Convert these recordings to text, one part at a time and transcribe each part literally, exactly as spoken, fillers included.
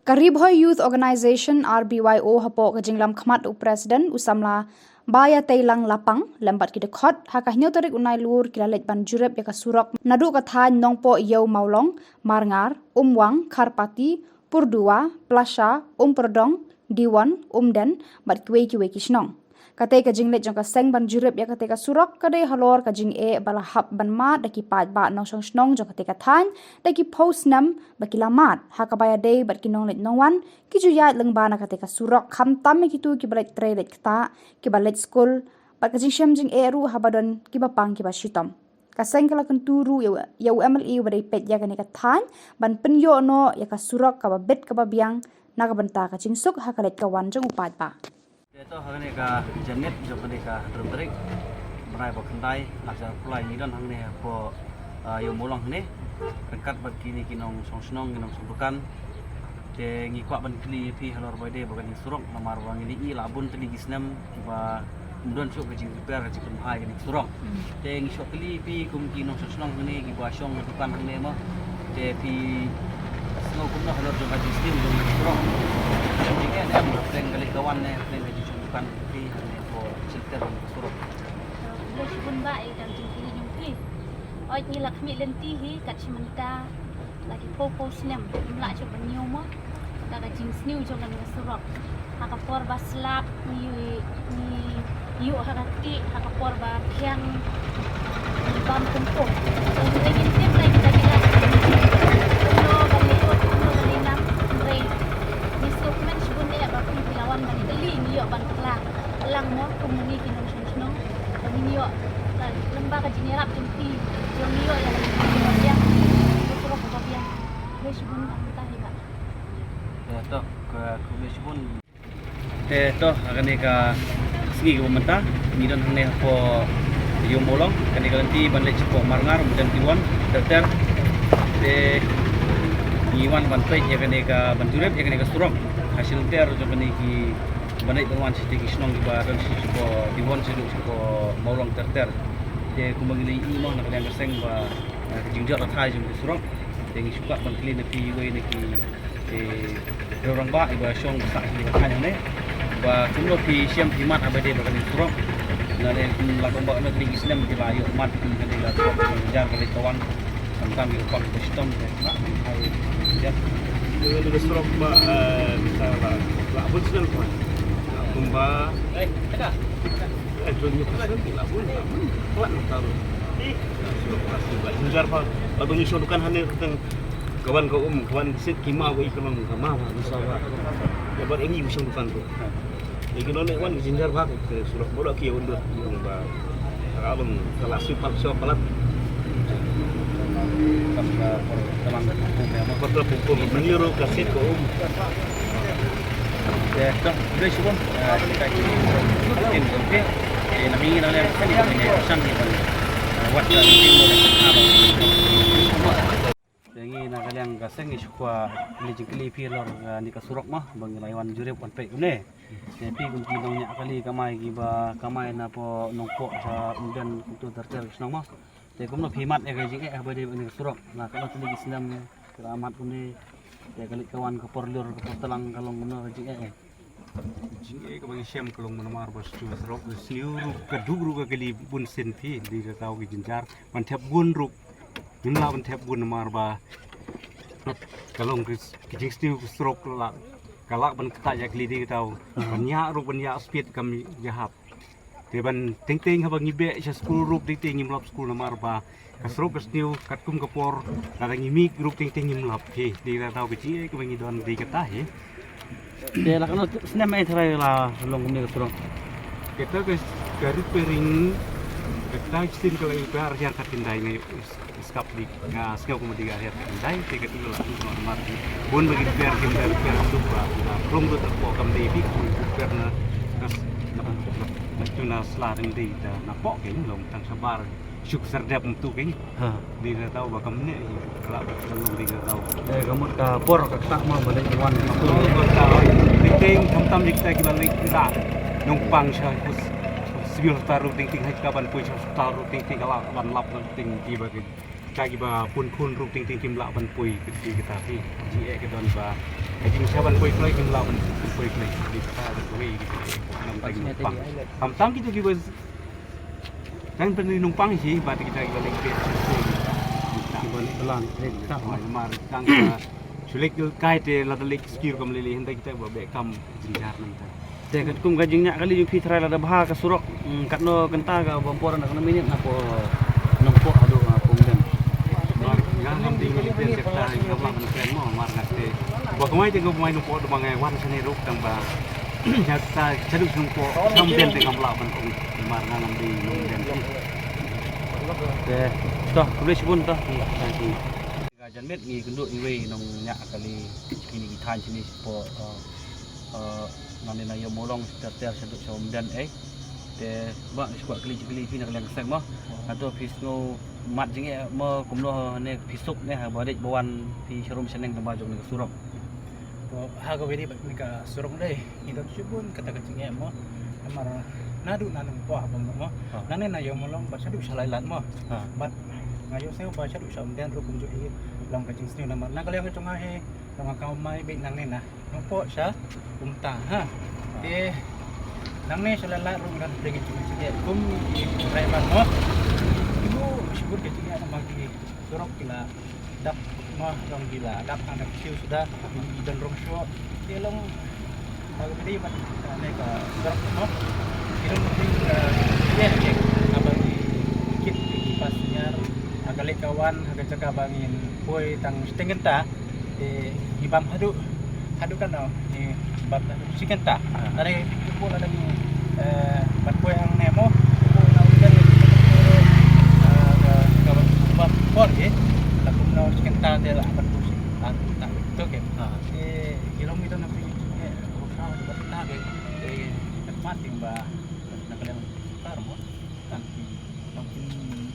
Ka Ri Bhoi Youth Organisation, R B Y O, hapoh ka jinglam khmat u President u samla Baiateilang Lapang lem bad ki dkhot, ha ka hynñiew tarik u Nailur ki la leit ban jurip ïa ka surok naduh ka thaiñ Nongpoh Ïew Mawlong, Marngar, Umwang, Kharpati, Purduwa, Plasha, Umpyrdong, Diwon, Umden bad kiwei kiwei ki shnong. Katei ka jingleit jong ka seng ban jurip ïa katei ka surok ka dei halor ka jingeh ba la hap ban mad da ki paidbah nongshong shnong jong katei ka thaiñ da ki phew snem ba ki la mad, ha kaba ïadei bad ki nongleit nongwan ki ju ïaid lyngba na katei ka surok, khamtam ïa kito kiba leit trei leit ktah, kiba leit skul, bad ka jingshem jingeh ruh haba don kiba pang kiba shitom. Ka seng ka la kyntu ruh ïa u, ïa u M L A uba dei peit ïa kane ka thaiñ ban pynïoh noh ïa ka surok kaba bit kaba biang na ka bynta ka jingsuk ha ka leit ka wan jong u paidbah. Te to ha kane ka janmiet jong kane ka hynriew tarik bnai ba khyndai, ar hajar arphew lai, ngi don hangne hapoh, ah, Ïew Mawlong hangne ryngkat bad kine ki nongshong shnong, ki nongshong dukan. Te ngi kwah ban kylli ïa phi halor ba dei ba kane ka surok, namar ba ngi la ïohi la bun tylli ki snem ba ym don shuh ka jingrepair, ka jingpynbha ïa kane ka surok. Hmm. Te ngi shu kylli ïa phi kum ki nongshong shnong hangne, kiba shong dukan hangne mo. Te phi sngew kumno halor jong ka jingsniew jong kane ka surok? Jingeh ne em, hapdeng ka leit ka wan ne hapdeng ka jingshong dukan phi hangne hapoh shilter jong ka surok? Khublei shibun bah ïa ka jingkylli jong phi. Oi, ngi la khmih lynti hi kat shi mynta la ki phew phew snem, ym lah shuh ban ñiew mo da ka jingsniew jong kane ka surok. Ha ka por ba slap ngi, ngi ïuh ha ka ktieh, ha ka por ba thiang ngi bam kumkum. Te ngi tip lei kita ki lad kumno ban leit, kumno ban leit nam, hynrei ngi sngewkmen shibun eh ba kum phi la wan ban kylli, ngi ïoh ban kylla lang mo kum ngi ki nongshong shnong. Ba ngin ïoh, ka, lyngba ka jingïarap jong phi, jong ngi ïoh ïa la ka surok kaba biang. Khublei shibun, nangta hi bah. Te to, ka, khublei shibun. Te to, ha kane ka sngi kaba mynta ngi don hangne hapoh Ïew Mawlong, kane ka lynti ban leit shapoh Marngar, Umden, Diwon ter ter. Te ngi wan ban peit ïa kane ka, ban jurip ïa kane ka surok ha shilynter jong kane ki ban leit ban wan shatei ki shnong kiba don shapoh Diwon shaduh shapoh Mawlong ter ter. Te kumba ngi la ïohi mo na ka liang ka seng ba, eh, ka jingjot la thait jong ka surok. Te ngi shu kwah ban kylli na phi iwei na ki, eh, riew rangbah iba shong ba sah sha kane ka thaiñ hangne, ba kumno phi shem phi mad haba dei ba kane ka surok. Na liang kum la kumba kane ki snem ki la ïoh mad kum kane ka surok, ka jingjynjar ka leit ka wan. Khamtam ïa u pang ba shitom te ba ai ïa. Ïa ka surok ba, eh, ta la, la bun snem ba. Kumba, eh, jong ngi ka snem la bun, la bun. Kuat ta ruh. Surok ba sih ba jynjar ba. Ba ngi shong dukan hangne tang ka wan ka um, ka wan ka sit ki maw, ka i ka long ka maw ba, ngi sa ba. Ïa ba ngi shong dukan ruh. Ïa ki nongleit wan ki jynjar bha ka surok, ba la ki ïa wan dut ba ka long ka la shu pal shu palat. Pas ka por ka lang ka pum ïa ma. Pas ka pum pum, mynta ruh ka sit ka um. Te to, khublei shibun. Ah, kita ki tin, okey. Te na mi na liang ka seng ni, shan ni ban, ah, wat ka tin mo. Te ngi na ka liang ka seng ngi shu kwah kylli jingkylli phi halor, ah, kane ka surok mo, ba ngi la wan jurip wan peit kumne. Te phi kum ki nongñiah kali kamai kiba kamai napoh Nongpoh sha Umden kumto ter ter ki shnong mo. Te kumno phi mad ïa ka jingeh haba dei ba kane ka surok? Na ka long tylli ki snem ki la mad kumne. Te ka leit ka wan ka por lur ka por tlang ka long kumno ka jingeh? Jingeh kaba ngi shem ka long namar ba shu surok sniew ruh ka duk ruh ka kali bun sien phi, dei ka tau ki jynjar. Ban thep bun ruh ngim lah ban thep bun namar ba ka long ki, ki jingsniew ki surok la, ka lah ban ktah ïa kali, dei ka tau ban ïa ruh ban ïa speed kam ïa hap. Te ban teng teng haba ngi beh sha skul ruh teng teng ngim lap skul namar ba ka surok ka sniew katkum ka por, lada ngi mih ruh teng teng ngim lap. Te dei ka tau ka jingeh kaba ngi don, dei kata hi. Te la katno snem eh tharai la long kumne ka surok? Kata ka, ka repairing, kata ka sien ka la repair ar hajar khatkhyndai, nga ïoh skap dei, nga sngew kumba dei ar hajar khatkhyndai, te kata ka la kum namar bun ba ki repair, ki repair, repair tu ba la plung tu ta poh kam dei bik repair na, na, na, na tu na sla ring dei ta na poh ki long tang shabar. Suk serdep tu ki. Ha. Dei na tau ba kam ne, ka la ba ka long dei na tau. Eh, ka mut ka por ka ktah ma ba dei wan. Ka por ka ktah, oi. Dei teng khamtam dei kita ki ba leit kita. Nongpang sha kus, civil hospital ruh teng teng, hai ka ban poi sha hospital ruh teng teng, ka la ban lap teng teng ki ba ki. Ka kiba pun khun ruh ting ting kim lah ban poi kti kita phi. Jingeh ki don ba ka jingshah ban poi kloi kim lah ban poi kloi. Di kata da kawei ki nam teng pang. Kam tam kita kiba tang pen nung pang shi ba kita kiba leng pe. Kiba leng pelan. Mar tang shu lek kai te la da lek skir kam lele hynda kita ba be kam jingjar nang ta. Te katkum ka jingñiah kali jong phi trai lada bha ka surok, mm, katno kynta ka bam por na kano minit na po Nongpoh haduh, ah, Umden. Mar nga ngam dei ngi ten te kata ngam lah ban kren mo mar nga te. Ba kumai te kumai Nongpoh da ba ngai wan shane ruh tang ba. Nya ta shaduh Nongpoh sham ten te ngam lah ban ong mar nga ngam dei nong den. Te to khublei shibun to. Thank you. Ka janmiet ngi kynduh iwei nongñiah kali kine ki thaiñ kine shapoh, eh, eh, nangne na Ïew Mawlong ter ter shaduh sha Umden eh. Te ba ngi shu kwah kylli kylli phi na ka liang ka seng mo. Hato phi sngew mat jingeh mo kumno ne phi suk ne haba dei ba wan phi sharum shaneng tang ba jong ne ka surok. To ha kawei de bad ne ka surok de. Ngi don shibun kata ka jingeh mo. Namar naduh na Nongpoh haba mo. Ha. Nangne na Ïew Mawlong bad shaduh sha Laitlad mo. Ha. Bad nga ïohsngew ba shaduh sha Umden ruh kumjuh hi long ka jingsniew namar na ka liang ka jong nga hi long ka kam mai beit nangne na Nongpoh sha kumta ha. Te nangne sha Laitlad ruh ngan pynjah jingeh kum i driver mo. Ibu shibun ka jingeh namar ki surok ki la dap mo, long ki la dap tang da ki siew suda, ki don rong shoh. Te long ba ka dei ban ne ka surok mo. Ki don ki, eh, ki, eh, ki, haba ngi kit ki passenger ha ka leit ka wan ha ka jaka ba ngin poi tang shiteng kynta. Te ngi bam haduh haduh kano ngi bam haduh shi kynta. Tare tu pun ada ngi, eh, ban poi hangne mo. Tu pun na Umden, eh, ka, ka bam por ke. La kum na shi kynta te la ban poi shi kynta. Tu ke. Te ki long mi tu na phi, eh, ko kha haduh kynta ke. Te mat ting ba na ka liang tar mo. Tang ki, tang ki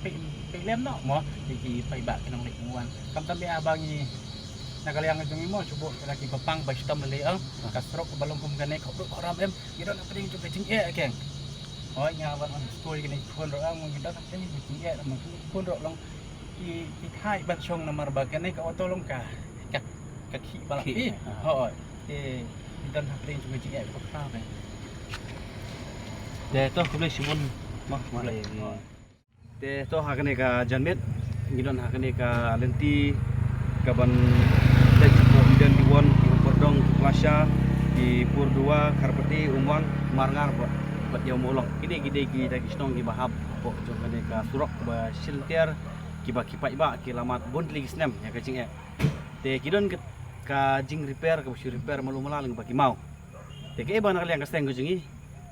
pe, pe lem no mo. Te ki paidbah ki nongleit nongwan. Kam tam ba ngi na ka liang jong ngi mo, shu buh da kiba pang ba shitom lei, ah. Ka surok ba long kum kane ka ruh ka ram em. Ngi don hapdeng jong ka jingeh keng. Hoi nga wan on skul kine khun ruh, ah, ngi don hapdeng jong ka jingeh, ma khun ruh long ki, ki thait ban shong namar ba kane ka auto long ka, ka, ka khih ba la. Khih, eh, ah. Hoi. Te ngi don hapdeng jong ka jingeh ka kha keng. Te to khublei shibun. Mo, khublei. Te to ha kane ka janmiet ngi don ha kane ka lynti kaban leit shapoh Umden, Diwon, ki Pordong, ki Plasha, ki Purduwa, Kharpati, Umwang, Marngar bad, bad Ïew Mawlong. Kine ki dei kita ki shnong kiba hap hapoh jong kane ka surok ba shynter kiba ki paidbah ki la mad bun tylli ki snem ïa ka jingeh. Te ki don ka, ka jing repair kaba shu repair malu mala lyngba ki maw. Te kaei ba na ka liang ka seng ka jong ngi,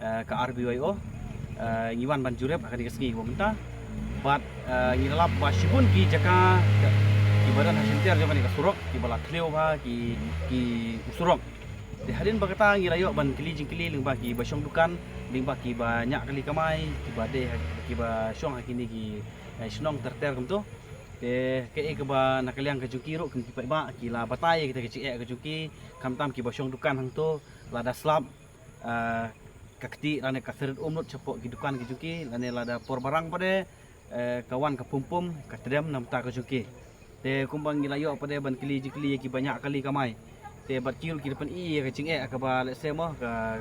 eh, ka R B Y O, eh, ngi wan ban jurip ha kane ka sngi ba mynta. Bad, eh, ngi la lap ba shibun ki jaka ki, kiba don ha shynter jong kane ka surok kiba la thliew bha ki, ki u surok. Te hadien ba kata ngi la ïoh ban kylli jingkylli lyngba kiba shong dukan, lyngba kiba ñiah kali kamai, kiba dei ha, kiba shong ha kine ki, eh, shnong ter ter kumto. Te kaei kaba na ka liang ka jong ki ruh kum ki paidbah ki la batai ïa kita ka jingeh ka jong ki, khamtam kiba shong dukan hangto lada slap, ah, ka kti lane ka thret um lut shapoh ki dukan ki jong ki, lane lada por barang pade, eh, ka wan ka pum pum ka tdem namar ka jong ki. Te kumba ngi la ïoh pade ban kylli jingkylli ïa kiba ñiah kali kamai. Te bad ki ruh ki da pyni ïa ka jingeh kaba lehse mo ka,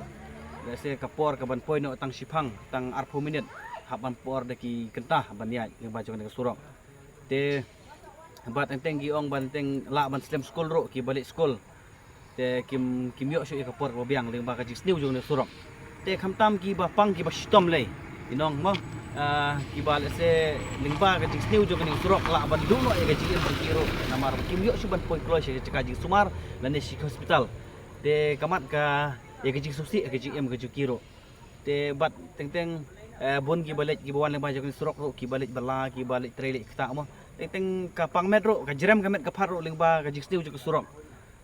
lehse ka por kaban poi noh tang shiphang tang arphew minit hap ban por da ki kynta ban ïaid lyngba jong ka surok. Te bad teng teng ki ong ban teng lah ban slem skul ruh kiba leit skul. Te kim, kim ïoh shuh ïa ka por kaba biang lyngba ka jingsniew jong ka surok. Te khamtam kiba pang kiba shitom lei. Ki nong mo, ah, kiba lehse lyngba ka jingsniew jong ka surok lah ban duh noh ïa ka jingim jong ki ruh. Namar kim ïoh shuh ban poi kloi sha ka jaka jingsumar lane sha ka hospital. Te ka mat ka ïa ka jingsngewsih ïa ka jingim ka jong ki ruh. Te bad teng teng, eh, bun kiba leit kiba wan lyngba jong ka surok ruh kiba leit bylla kiba leit trei leit ktah mo. Teng teng ka pang met ruh, ka jrem ka met ka phad ruh lyngba ka jingsniew jong ka surok.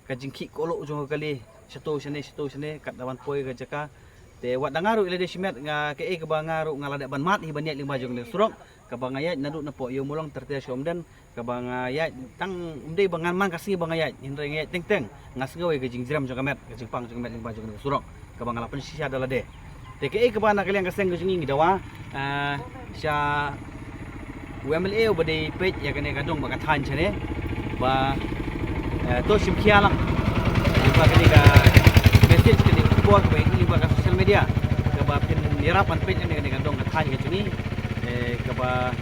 Ka jingkhih kohluk jong ka kali shato shane shato shane kat da wan poi ka jaka. Te wat da nga ruh ïa lade shimet nga kaei kaba nga ruh nga la dep ban mad hi ban ïaid lyngba jong ka surok. Kaba nga ïaid naduh napoh Ïew Mawlong ter ter sha Umden, kaba nga ïaid tang ym dei ba ngan man ka sngi ba nga ïaid, hynrei nga ïaid teng teng, nga sngew ïa ka jingjrem jong ka met, ka jingpang jong ka met lyngba jong ka surok kaba nga la pynshisha da lade. Te kaei kaba na ka liang ka seng ka jong ngi ngi dawa, ah, sha U MLA uba dei peit ïa kane ka dong bad ka thaiñ shane ba, eh, to shim khia lang lyngba kane ka message, kane ka khubor kaba ïoh lyngba ka social media kaba phin ïarap ban peit ïa kane ka dong ka thaiñ ka jong ngi, eh, kaba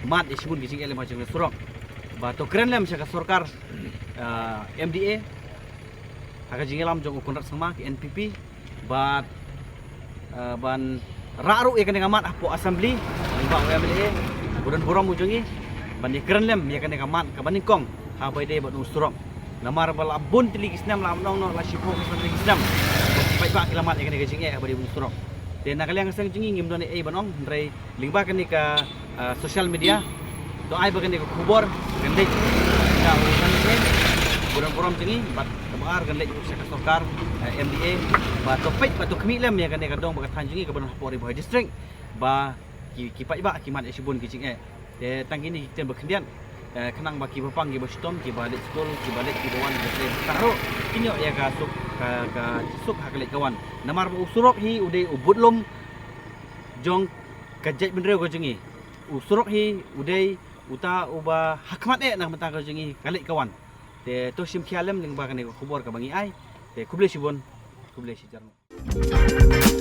mad ïa shibun ki jingeh lyngba jong ka surok. Ba to kren lem sha ka sorkar, eh, MDA ha ka jingïalam jong u Conrad Sangma, ka NPP, bad, eh, ban rah ruh ïa kane ka mat hapoh Assembly lyngba u MLA ba don burom u jong ngi, ban ïakren lem ïa kane ka mat kaba nyngkong haba ïadei bad u surok. Namar ba la bun tylli ki snem, la ong noh la shiphew ki snem, ki snem ba ki paidbah ki la mad ïa kane ka jingeh haba ïadei bad u surok. Te na ka liang ka seng jong ngi ngim don ei ei ban ong, hynrei lyngba kane ka, ah, social media, to ai ba kane ka khubor kan leit sha u MLA ba don burom jong ngi, bad kaba ar kan leit sha ka sorkar, eh, MDA, ba to peit, ba to khmih lem ïa kane ka dong bad ka thaiñ jong ngi kaba don hapoh Ri Bhoi District, ba ki, ki paidbah ki mad ïa shibun ki jingeh. Te tang kine ki ktien ba khyndiat, eh, khnang ba kiba pang, kiba shitom, kiba leit skul, kiba leit, kiba wan, kiba trei, kiba tah ruh kin ïoh ïa ka suk, ka, ka suk ha ka leit ka wan. Namar ba u surok hi u dei u budlum jong ka jaitbynriew ka jong ngi. U surok hi u dei uta uba hakhmat eh na ka bynta ka jong ngi ka leit ka wan. Te to shim khia lem lyngba kane ka khubor kaba ngi ai. Te khublei shibun, khublei shihajar nguh.